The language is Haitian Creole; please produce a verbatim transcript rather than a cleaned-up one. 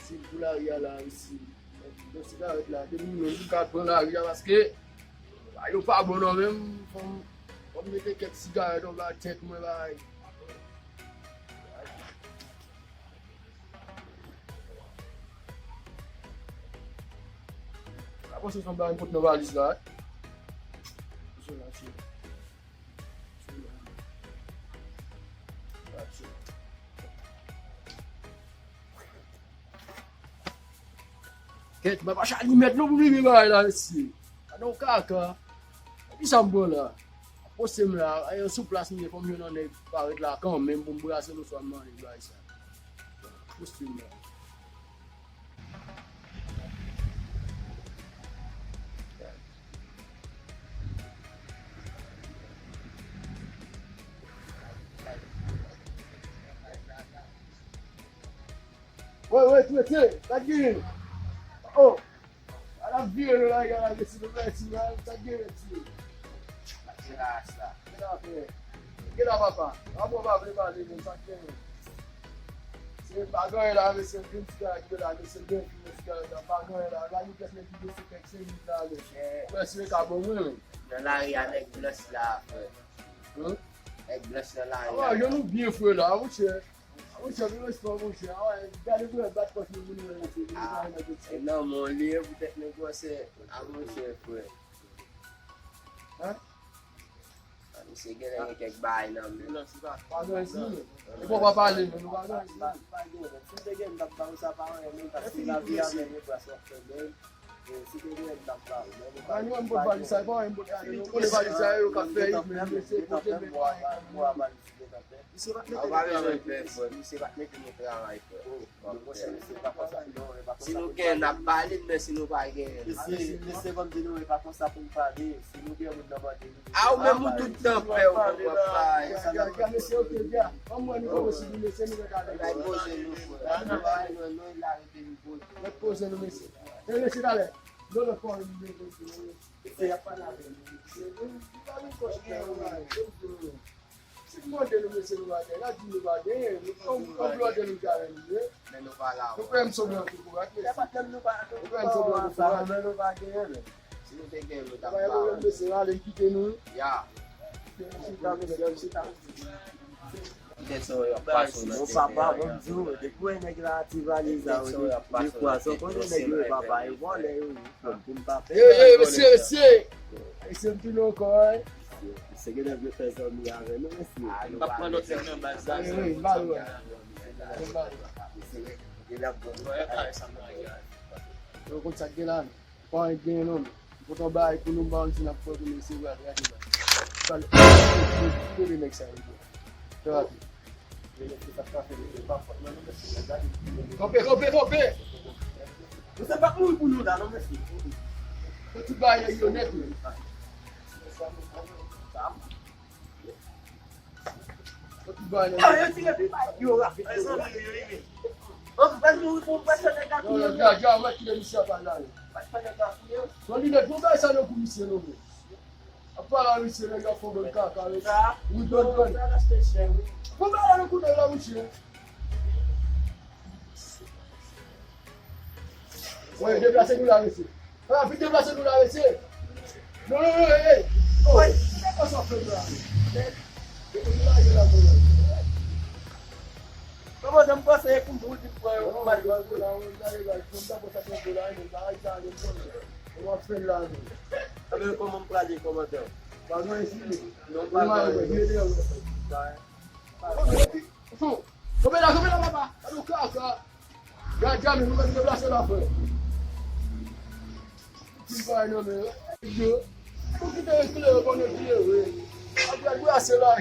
Se pou lari a la, mesye. Bon, sigarèt la, depi nou menm, nou ka pran lari a, paske bagay yo pa bon non menm. Fò m, fò m mete kèk sigarèt anba tèt mwen, bagay. Sa panse se yon bagay m pot nan valiz la, wi. Kèt, mwen pa chalimèt non pou vini bagay la, mesye. Gade yon kaka. Kisa m pran la? Poste m la, e, sou plas m ye, fò m jwenn yon nèg parèt la kanmenm pou m brase l oswa m mande bagay sa. Poste m la. Wi, wi, trete, sa k genyen? Oh! Al ap vire nou lage a la, mesye, nou mèsi, man, sa k genyen, mesye? Sa k genyen la, sa? Gen afè. Gen la, papa. Papa, w pa vle pale, men sa k genyen? Se pa gen anyen la, mesye, vin ti lage la, mesye, gen ti lage la, pa gen anyen la. Lage pyès nèg ki gen se kèk se lit la, men. Frè, si e ka bon, wi, men. Nan lari a, nèg blanch la, frè. Hum? Nèg blanch nan lari a. Awa, jwenn ou byen, frè, la, monchè. Monchè, vin respè, monchè. Awa, gade, frè, bat pòch nou, moun, monchè. Ah, e nan men w li ye, poutèt nèg yo se, ah, monchè, frè. Hein? Ah, misye genlè gen kèk bagay nan men. Pa gen anyen, si. E fò pa pale, men nou pa gen anyen, si. Pa, pa gen anyen. Si m te gen, m t ap ba ou sa pa anyen, men paske lavi a, men, yo pral sòti, men. E, si te gen, m t ap ba ou, men nou pa, nou menm, pa gen. Sa e pa anyen, m pot gade. Yo konnen valiz sa yo, k ap fè it, men yo se pote men pa anyen. Misye pa t mete nou travay, frè. Misye pa t mete nou travay, frè. Si nou gen, n ap pale, men si nou pa gen. Mesye, mesye, ban m di nou, e pa konsa pou n pale. Si nou gen moun nan mande nou. A, ou menm ou tout tan pè, ou konn w ap bay. Gade, gade, mesye, ok, byen. Ban m wè nou kòmanse pou mesye, nou mèt ale. Bay poze nou, frè. Nou pa gen non, non, la rete nou poze. Mèt poze nou, mesye. E mesye, talè. Non, non, fò nou. Mesye, y ap pale avè nou. Mesye, nou, nou pa gen kòch, frè, nou pa gen. Si m mande nou, mesye, nou pa gen, n a di nou pa gen, nou, nou, nou blòdè nou ka renmen. Men nou pa la. Nou fè m sonblan kokorat, mesye. Nou fè m sonblan kokorat. Men nou pa gen, men. Si nou te gen, nou t ap ba ou. Mesye, ale, kite nou. Ya. Chita, mesye, chita. Kite sa yo ap pase nan tèt. Papa, bon, m di w, depi w wè nèg la ti valiz la, depi w wè sa, konnen nèg yo, papa, yo vòlè yo ye. Bon, pou m pa fè. Ye, ye, mesye, mesye. Mesye, m tounen ankò, wi. Se gen nèg yo fè zanmi avè nou, mesye. Ah, nou pa pran lòt nèg nan baz la. Wi, wi, m ba nou, wi. M ba nou. Yo konn sa k gen la, non. Pa anyen k genyen, non, men. Enpòtan bagay pou nou, m pa anyen si n ap fè pou mesye, gade, gade la. Pale. Kote nèg sa yo ye? Fè rapid. Kanpe, kanpe, kanpe! Nou se pa mouri pou nou la, non, mesye. Fè tout bagay yo nèt, men. Fè tout bagay nèt. Yo, yo tire pi bay yo rapid. Mezanmi, yo rive. Bon, mwen mouri pou mwen fè nèg la touye. Yo, yo, yo, mwen kite misye pa la, yo. Mwen fè nèg la touye. Bon, li nèt, bon, bagay sa yo pou misye, non, men. Apa la, mesye, nèg yo fò bann kaka, mesye. Wi, bann, bann. Fò ba la nou kounye la, mesye. Wi, deplase nou la, mesye. Ala, vin deplase nou la, mesye. Non, non, non, ey, ey. Oh, se pa sa fè la. Depi nou lage la, mwen. Kòmandan, m panse e pou m pou di frè yo, pou m al jwenn. Kòmandan, kòmandan. Pa gen isi. Non, pa gen. Kanpe la, kanpe la, papa. Gade w kaka. Gad Djamil, nou mèt deplase la, frè. Ti bay nan men yo. Yo. Pou kite eklere, bon eklere. Ap gad brase la.